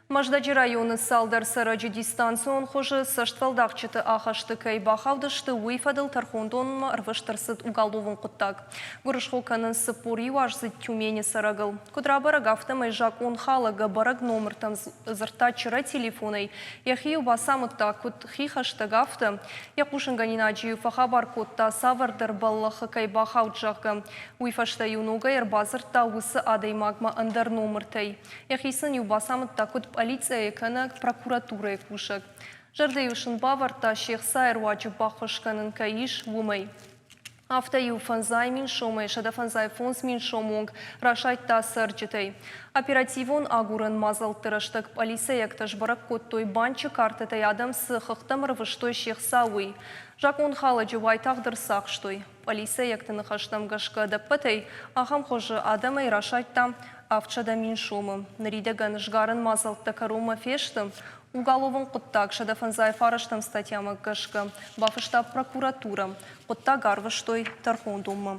Мӕздӕджы районы цалдӕр цӕрӕджы дистанцион хуызы цӕстфӕлдахджыты ахӕсты кӕй бахаудысты, уый фӕдыл тӕрхондонмӕ ӕрвыст ӕрцыд уголовон хъуыддаг. Гуырысхо кӕнынц 41-аздзыд Тюмени цӕрӕгыл. Куыд рабӕрӕг, афтӕмӕй закъонхалӕг ӕбӕрӕг номыртӕм дзырдта чырӕ телефонӕй, йӕхи-иу бацамыдта, куыд хи хӕстӕг, афтӕ. Йӕ хъусынгӕнинаджы-иу фӕхабар кодта, цавӕрдӕр бӕллӕхы кӕй бахауд, зӕгъгӕ. Уый фӕстӕ-иу ногӕй ӕрбадзырдта уыцы адӕймагмӕ ӕндӕр номыртӕй. Йӕхи сын-иу бацамыдта куыд пъӕлицӕйы кӕнӕ прокуратурӕйы кусӕг. Зӕрдӕ-иу сын бавӕрдта, се хцайы руаджы баххуыс кӕнын кӕй ис, уымӕй. Афтӕ-иу 500 000 сомӕй 155 000 сомы онг расайдта цӕрджытӕй. Оперативон агурӕн мадзӕлтты рӕстӕг пъӕлицӕйӕгтӕ сбӕрӕг кодтой, банчы картӕтӕй адӕм цы хыгъдтӕм ӕрвыстой се хца, уый. Закъонхалӕджы уайтагъд ӕрцахстой. Пъӕлицӕйӕгты ныхӕстӕм гӕсгӕ ӕдӕппӕтӕй ахӕм хуызы адӕмӕй расайдта 700 000 сомы. Ныридӕгӕн сгарӕн мадзӕлттӕ кӕронмӕ фесты. Уголовон хъуыддаг 159 статьямӕ гӕсгӕ бафыста прокуратурӕ. Хъуыддаг арвыстой тӕрхондонмӕ.